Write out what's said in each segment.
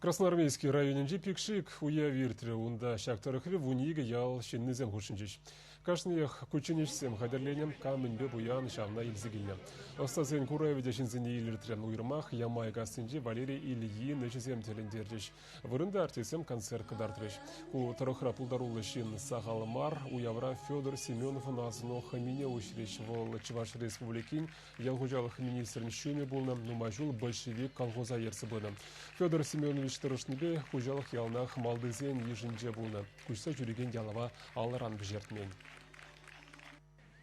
Красноармейски районӗнчи Пикшик уяв иртрӗ. Унта ҫак тӑрӑхри 12 ял ҫыннисем хутшӑнчӗҫ. Кашниех кучченеҫсем хатӗрленӗ, кам мӗнпе пуян, ҫавна илсе килнӗ. Ӑстасен куравӗ те ҫынсене илӗртрӗ. Уйрӑмах Ямайкассинчи Валерий Ильин ӗҫӗсем тӗлӗнтерчӗҫ. Вырӑнти артистсем концерт кӑтартрӗҫ. Ку тӑрӑхра пултаруллӑ ҫын сахал мар. Уявра Федор Семеновӑн асӑну хӑмине уҫрӗҫ. Вӑл Чӑваш Республикин ял хуҫалӑх министрӗн ҫумӗ пулнӑ, нумай ҫул «Большевик» колхоза ертсе пынӑ. Федор Семенович тӑрӑшнипе хуҫалӑх яланах малтисен йышӗнче пулнӑ, куҫса ҫӳрекен ялава алӑран вӗҫертмен.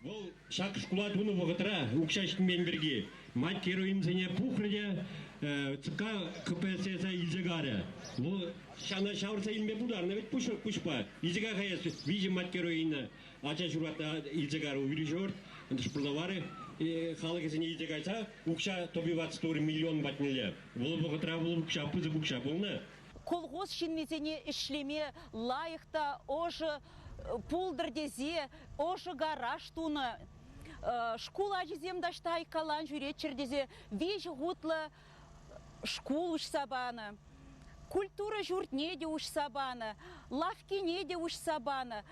Вӑл ҫак шкула тунӑ вӑхӑтра укҫа ҫитмен пирки мать героинсене пухрӗ те ЦК КПССа илсе карӗ. Вӑл ҫана ҫавӑрса илме пултарнӑ вӗт пуҫпа. Илсе каяс виҫӗ мать героина ача ҫуратнӑ илсе карӗ уйрӑҫорт, шпӑрлаварӗ халӑхӗсене илсе кайса укҫа добиваться турӗ миллион патнелле. Вӑл вӑхӑтра вӑл укҫа пысӑк укҫа пулнӑ. Колхоз ҫыннисене ӗҫлеме лайӑх та ӑшӑ пултӑр тесе ӑшӑ гараж тунӑ. Шкул ачисем таҫта айккалан ҫӳреччӗр тесе виҫӗ хутлӑ шкул уҫса панӑ. Культура ҫуртне те уҫса панӑ, лавккине те уҫса панӑ.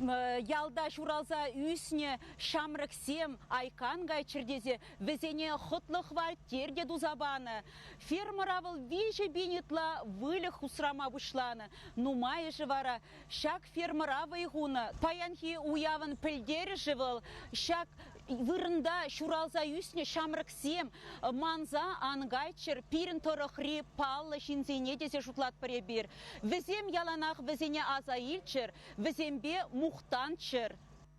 Ялта ҫуралса ӳснӗ ҫамрӑксем айкан кайччӑр тесе вӗсене хӑтлӑ хваттер те туса панӑ. Фермӑра вӑл 3000 ытла выльӑх усрама пуҫланӑ. Нумайӑшӗ вара ҫак фермӑра вӑй хунӑ. Паянхи уявӑн пӗлтерӗшӗ вӑл ҫак вырӑнта ҫуралса ӳснӗ ҫамрӑксем манса ан кайччӑр пирӗн тӑрӑхри паллӑ ҫынсене тесе шутлатпӑр эпир. Вӗсем яланах вӗсене аса илччӗр, вӗсемпе мухтанччӑр.